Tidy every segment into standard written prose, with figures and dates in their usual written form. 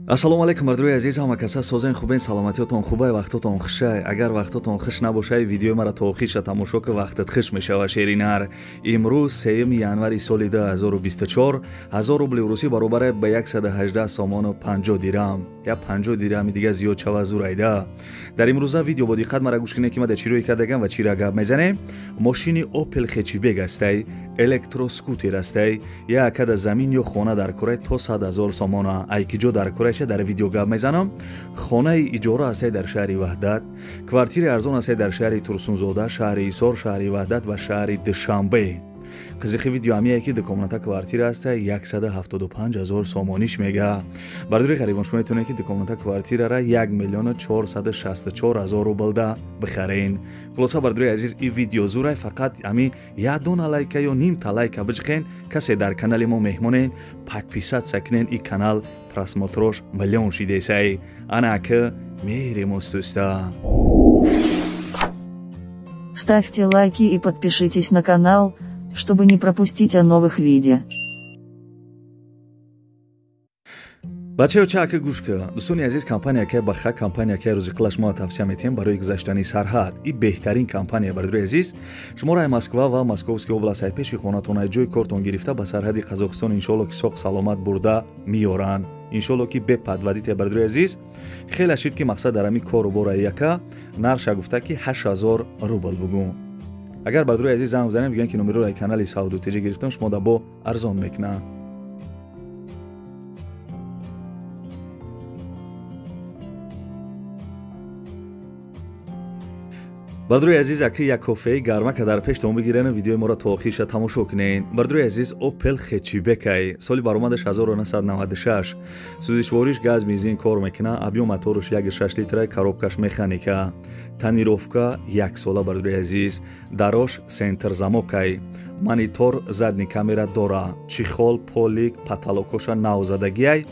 Ассалому алайкум бардорои азиз, ҳама каса созен хубен, саломатиётон хубай, вақтотон хушай. Агар вақтотон хуш набошай, видеои мара то охирша тамошо ки вақтат хуш мешава шеринар. Имрӯз 3 январи соли 2024, 1000 рубли русӣ баробар ба 118 сомону 50 дирам. Я 50 дирами дига зиёд шава зурайда. Дар имрӯза видео бо диққат мара гӯш кунед ки ма дар чӣ рӯй кардагам ва чӣ ра гап мезанем. Мошини Opel Hatchback астай, электроскутер астай, я акада замин ё хона дар курай то 100 000 сомона. Ай ки ҷо дар курай дар видео гап мезанам. Хонаи иҷора астай дар шаҳри Ваҳдат, квартираи арзон астай дар шаҳри Турсунзода, шаҳри Ҳисор, шаҳри Ваҳдат ва шаҳри Душанбе. Қизиқи видео ҳамие ки дукомната квартира астай 175 000 сомониш мега. Бардори ғарибон, шумо метавонед ки дукомната квартирара 1 464 000 рублда бихарен. Хулоса бардори азиз, ин видео зурай, фақат ҳами як дона лайка ё нимта лайка биҷиқен. Касе дар канали мо меҳмонен, подписаться кунен, ин канал просмотрош миллион шидесай. Ана ки мерем устуста. Ставьте лайки и подпишитесь на канал, чтобы не пропустить о новых видео. Бачаё чака гӯш ка. Дӯстони азиз, компания ки баха, компания ки рӯзи шумо тавсия метиҳем барои гузаштани сарҳад. И беҳтарин компания бардори азиз. Шуморо ай Москва ва Московский област ай пеши хонатон ай ҷои кортон гирифта ба сарҳади Қазоқистон иншоалло ки соқ саломат бурда меёранд. Иншоалло ки бепадвадите бардори азиз. Хеле шид ки мақсад дар ҳамин кору бора яка нарша гуфта ки 8000 рубл бугӯ. Агар бардори азиз занг бизанем, бигӯянд ки номероро ай канали Сауду ТЖ гирифтам, шумо да бо арзон мекунанд. Бардори азиз, аки як кофеи гармака дар пештон бигирен, видеои моро то охирша тамошо кунед. Бардори азиз, Opel Hatchback соли баромадаш 1996, сӯзишвориш газ бензин кор мекуна, объём моторш 1.6 литра, коробкаш механика, тонировка як сола. Бардори азиз, дарош центр замокай, монитор задний камера дора, чехол, полик, потолокоша нав задагиай,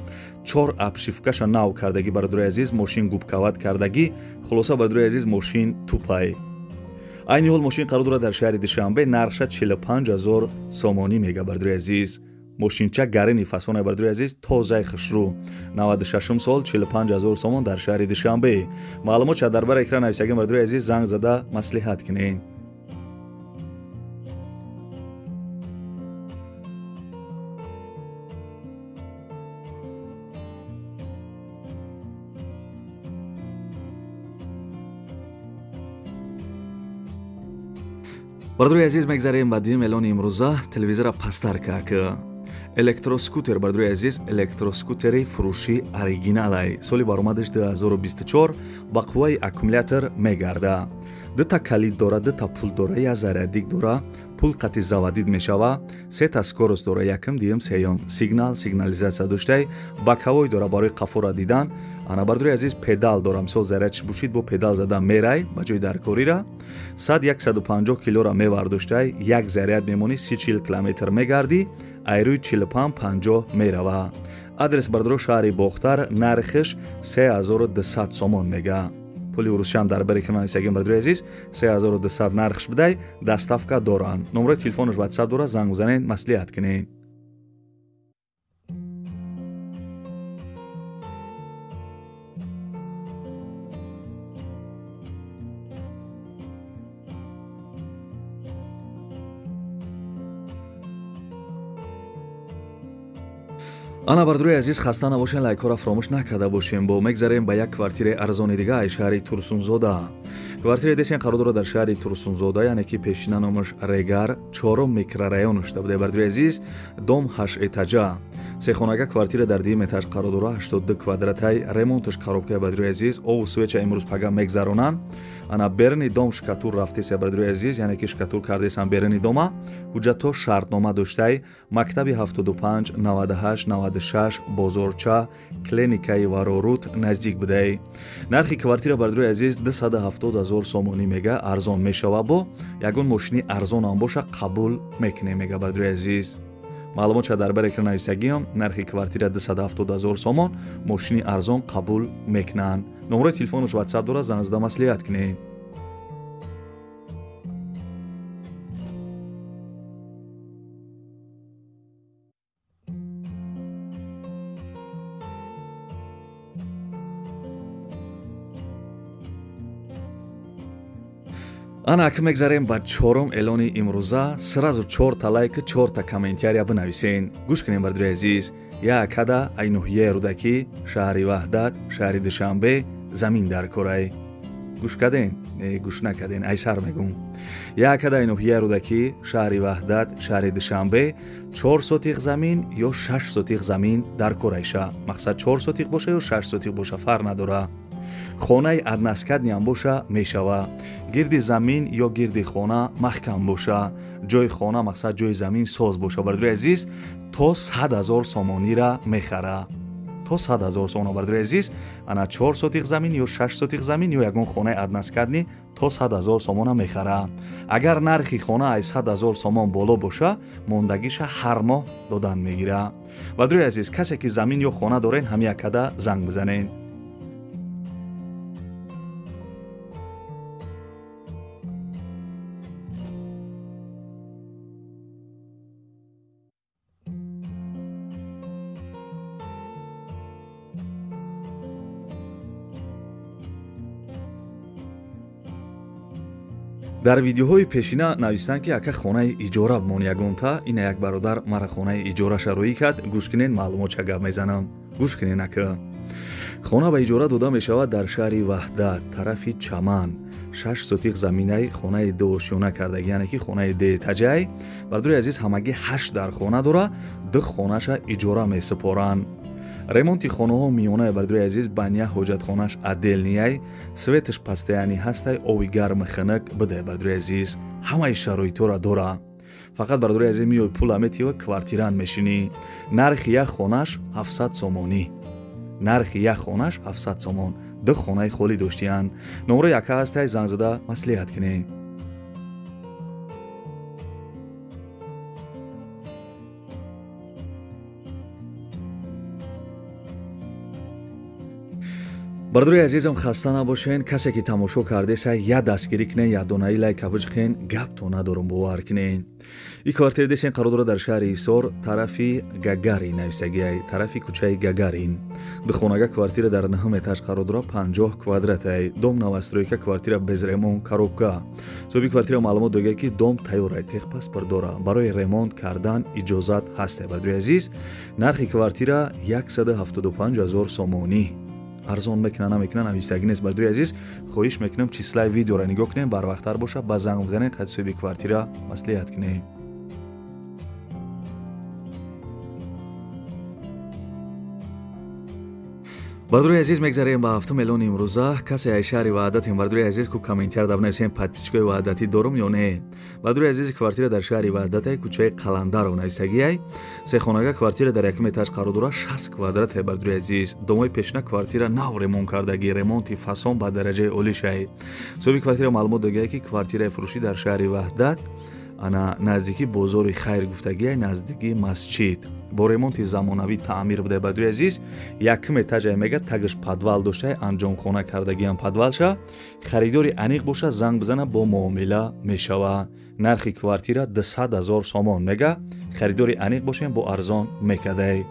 4 обшивкаша нав кардагӣ. Бардори азиз, мошин губкават кардагӣ. Хулоса бардори азиз, мошин тупай. Айни ҳол мошин қарор дорад дар шаҳри Душанбе, нархша 45 000 сомонӣ мега. Бардори азиз, мошинча гарини фасона. Бардори азиз, тозаи хушрӯ, 96 сол, 45 000 сомон дар шаҳри Душанбе. Маълумот ша дар бар экран нависагӣ. Бардори азиз, занг зада маслиҳат кунед. Бардори азиз, мегзарем ба дим эълони имрӯза. Телевизора пастар как электроскутер. Бардори азиз, электроскутери фурӯши оригиналай, соли баромадаш 2024, ба қувваи аккумулятор мегарда. Дута калид дора, дута пул дора, як зарядник дора, пул қати заводид мешава, сета скорость дора, якм, дуюм, сеюм, сигнал, сигнализатсия доштай, боковой дора барои қафора дидан. Ана бардори азиз, педал дора, мисол зарядш бушид, бо педал зада мерай ба ҷои даркорира. 100-150 килора мевардоштай, як заряд мемонӣ, 30-40 километр мегардӣ, айрӯи 45-50 мерава. Адрес бардоро шаҳри Бохтар, нархиш 3200 сомон мега. Пули урусшам дар бари канали Сагин. Бардори азиз, 3200 нархш бидай, доставка доранд. Номерои телефонаш WhatsApp дора, занг бизанед, маслиҳат кунед. Ана бардори азиз, хаста набошен, лайкҳоро фаромӯш накарда бошем. Бо мегзарем ба як квартираи арзони дига ай шаҳри Турсунзода. Квартираи десен қарор дорад дар шаҳри Турсунзода, яъне ки пешина номаш Регар, 4 микрорайон шуда буда. Бардори азиз, дом 8 этажа, сехонага квартира дар дуюм этаж қарор дорад, 82 квадратай, ремонташ коробкаи. Бардори азиз, ову свеча имрӯз пага мегзаронанд. Ана берни дом шкатур рафтеся. Бардори азиз, яъне ки шкатур кардесан берни дома, ҳуҷҷатҳо шартнома доштай, мактаби 75, 98, 96, бозорча, клиникаи Варорут наздик будай. Нархи квартира бардори азиз 270 000 сомонӣ мега, арзон мешава. Бо ягон мошини арзонам боша қабул мекунем мега. Бардори азиз, маълумот ша дар бар экран нависагиам. Нархи квартира 270 000 сомон, мошини арзон қабул мекунанд. Номерои телефонаш WhatsApp дора, занг зада маслиҳат кунед. Ана ака мегзарем ба чорум эълони имрӯза. Сразу чорта лайк, чорта комментария бинависен. Гӯш кунем, бардори азиз. Як када ай ноҳияи Рӯдакӣ, шаҳри Ваҳдат, шаҳри Душанбе замин дар корай. Гӯш карден? Не, гӯш накарден, ай сар мегӯм. Як када ай ноҳияи Рӯдакӣ, шаҳри Ваҳдат, шаҳри Душанбе 4 сотиқ замин ё 6 сотиқ замин дар корайша. Мақсад 4 сотиқ боша ё 6 сотиқ боша, фарқ надора. Хонаи односкатниам боша мешава. Гирди замин ё гирди хона маҳкам боша. Ҷои хона мақсад ҷои замин соз боша. Бардори азиз, то 100 000 сомонира мехара. То 100 000 сомона, бардори азиз, ана 4 сотиқ замин ё 6 сотиқ замин ё ягон хонаи односкатни то 100 000 сомона мехара. Агар нархи хона аз 100 000 сомон боло боша, мондагиша ҳар моҳ додан мегира. Бардори азиз, касе ки замин ё хона дорен, ҳами якада занг бизанен. Дар видеоҳои пешина навистанд, ки ака хонаи иҷора бимон ягонта. Ина як бародар мара хонаи иҷораша рӯӣ кард. Гӯш кунен, маълумотша гап мезанам. Гӯш кунен, ака. Хона ба иҷора дода мешавад дар шаҳри Ваҳдат, тарафи Чаман. 6 сотиқ заминаи хонаи дуошёна кардаги, яъне ки хонаи деэтаҷай. Бардори азиз, ҳамагӣ 8 дар хона дора, 2 хонаша иҷора месупоранд. Ремонти хонаҳо миёнае, бардори азиз, баня ҳоҷатхонаш отдельныяй, светаш постоянный ҳастай, оби гарми хунук бидай, бардори азиз, ҳамаи шароитҳоро дора. Фақат, бардори азиз, миёй пула метива, квартирант мешинӣ. Нархи як хонаш 700 сомонӣ. Нархи як хонаш 700 сомон. 2 хонаи холӣ доштиянд. Номро яка ҳастай, занг зада маслиҳат кунед. Бардори азизам, хаста набошен. Касе ки тамошо кардеса, я дастгирӣ кунен, я донаи лайка биҷиқен, гапто надорум, бовар кунен. И квартира десен қарор дорад дар шаҳри Ҳисор, тарафи Гагарин нависагиай, тарафи кӯчаи Гагарин. Духонага квартира дар 9 этаж қарор дорад, 50 квадратай. Дом новостройка, квартира без ремонт, коробка. Соҳиби квартира маълумот догад, ки дом тайёрай, техпаспорт дора. Барои ремонт кардан иҷозат ҳастай. Бардори азиз, нархи квартира 175 000 сомонӣ. Арзон мекуна, намекуна, навистагӣ нест. Бардори азиз, хоҳиш мекунам, числаи видеоро нигоҳ кунем, барвақттар боша, ба занг бизанед, қад соҳиби квартира маслиҳат кунем. Бардори азиз, мегзарем ба ҳафтум эълони имрӯза. Касе ай шаҳри Ваҳдатем, бардори азиз, ку комментар да бинависем, подписчикои ваҳдатӣ дорум ё не. Бардори азиз, квартира дар шаҳри Ваҳдатай, кӯчаи Қаландаров нависагиай. Сехонага квартира дар якум этаж қарор дорад, 60 квадратай, бардори азиз. Домои пешина квартира нав ремонт кардагӣ, ремонти фасон ба дараҷаи олишай. Соҳиби квартира маълумот догае, ки квартираи фурӯшӣ дар шаҳри Ваҳдат, ана наздики бозори Хайр гуфтагиай, наздики масҷид. Бо ремонти замонавӣ таъмир будай, бардори азиз. Якум этажай мега, тагаш подвал доштай, анҷомхона кардагиам подвалша. Харидори аниқ боша, занг бизана, бо муомила мешава. Нархи квартира 200 000 сомон мега. Харидори аниқ бошем, бо арзон мекадай.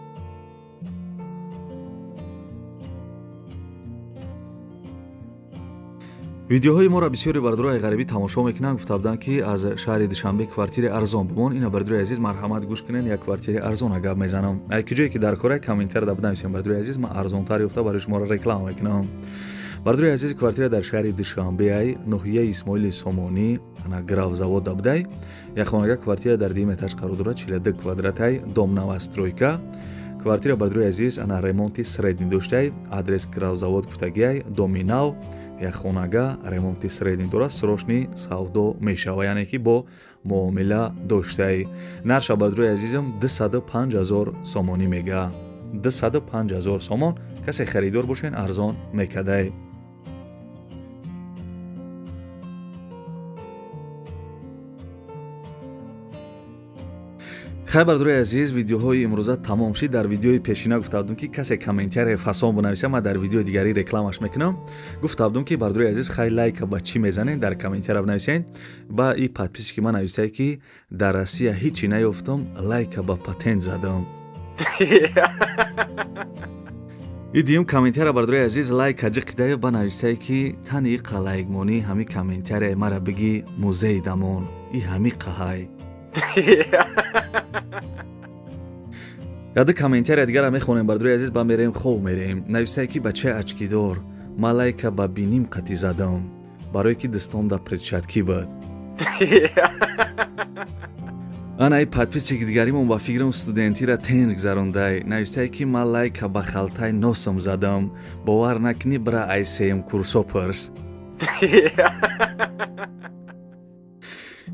Видеоҳои моро бисёри бардорои ғарибӣ тамошо мекунанд. Гуфта буданд, ки аз шаҳри Душанбе квартири арзон бимон. Ина, бардорои азиз, марҳамат, гӯш кунед, як квартири арзона гап мезанам. Ай ки ҷое ки дар кора, комментар да бинависем, бардорои азиз, ман арзонтар ёфта барои шуморо реклама мекунам. Бардорои азиз, квартира дар шаҳри Душанбе ай, ноҳияи Исмоили Сомонӣ, ана Графзавод будай. Як хонага квартира дар дуюм этаж қарор дорад, 42 квадратай, дом новостройка. Квартира, бардорои азиз, ана ремонти средний доштай, адрес Графзавод гуфтагиай, доми нав. Як хонага ремонти средний дорад, срочный савдо мешава, яъне ки бо муомила доштай. Нарша, бардорои азизам, 205 000 сомонӣ мега. 205 000 сомон. Касе харидор бошен, арзон мекадай. Хай, бардорои азиз, видеоҳои имрӯза тамом шид. Дар видеои пешина гуфта будум, ки касе комментарие фасон бинависа, ман дар видеои дигарӣ рекламаш мекунам. Гуфта будум, ки бардорои азиз, хай лайка ба чӣ мезанед, дар комментария бинависед. Ба и подписчики ман нависае, ки дар Россия ҳичи наёфтам, лайка ба патент задам. И дуюм комментария, бардори азиз, лайк аҷиқидаю ба нависае ки тани иқа лайкмонӣ, ҳами комментария мара бигӣ, музей дамон и ҳами қаҳай. Яду комментария дигара мехонем, бардори азиз, ба мерем, хов мерем. Нависае ки бачаи очкидор, ма лайка ба биним қатӣ задам, барое ки дастом да перчатки буд. Ана и подписчик дигаримон ба фикрам студентира тенҷ гузарондай. Навистае ки ман лайка ба халтаи носам задам, бовар накунӣ, бира ай сеюм курсо пурс.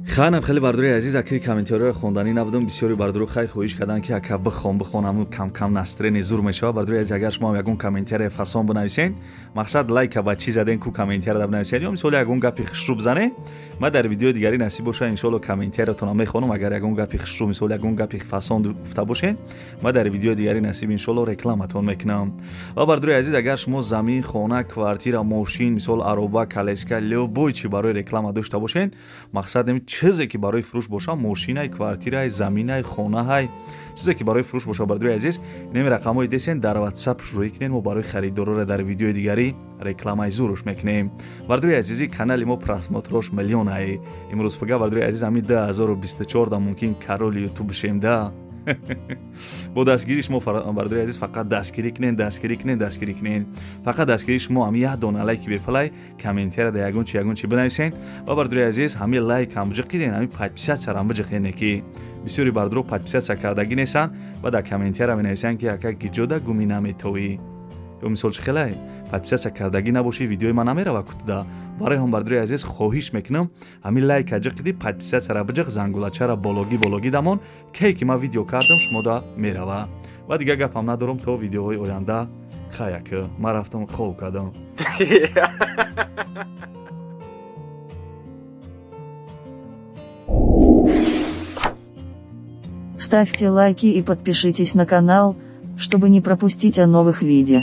Ханам хеле, бардори азиз, акаи комментариҳоро хонданӣ набудам. Бисёри бардору хай хоҳиш карданд, ки ака бихон, бихон, ҳамун камкам настроение зур мешавад. Бардори азиз, агар шумо ягон комментария фасон бинависен, мақсад лайка ба чӣ заден ку комментария да бинависен, ё мисоли ягон гапи хушрӯ бизанен, ман дар видеои дигарӣ насиб боша, иншоалло, комментариятонро мехонам. Агар ягон гапи хушрӯ, мисоли ягон гапи фасон гуфта бошен, ман дар видеои дигарӣ насиб, иншоалло, рекламатон мекунам. Ва бардори азиз, агар шумо замин, хона, квартира, мошин, мисол ароба, колеска, любой чи барои реклама дошта бошен, мақсад чизе ки барои фурӯш боша, мошинай, квартирай, заминай, хонаҳай, чизе ки барои фурӯш боша, бардори азиз, инами рақамҳои десен дар ватсап шурӯӣ кунед, мо барои харидорора дар видеои дигарӣ рекламаи зуруш мекунем. Бардори азизи, канали мо просмотрош миллионай имрӯз пага, бардори азиз, ҳами 2024 да мумкин король ютуб бишем да. Бо дастгирии шумо, бардори азиз, фақат дастгирӣ кунен, дастгирӣ кунен, дастгирӣ кунен. Фақат дастгирии шумо ҳами як дона лайки бепалай, комментария да ягон чи, ягон чи бинависен. Ва бардори азиз, ҳами лайк ҳам биҷиқиден, ҳами подписатсияро ҳам биҷиқиден, ки бисёри бардоро подписатсия кардагӣ нестанд ва дар комментария менависанд, ки ака гиҷода гумӣ наметовӣ, ё мисол чӣ хелай подписатсия кардагӣ набошӣ, видеои ман намерава кутуда. Барои ҳам, бардори азиз, хоҳиш мекунам, ҳамин лайка ҷиқиди, подписатсияра биҷиқ, зангулачара бологӣ бологӣ дамон, кей ки ман видео кардам, шумода мерава. Ва дигар гапам надорам, то видеоҳои оянда. Хаяк, ман рафтам, хов кардам. Ставьте лайки и подпишитесь на канал, чтобы не пропустить о новых видео.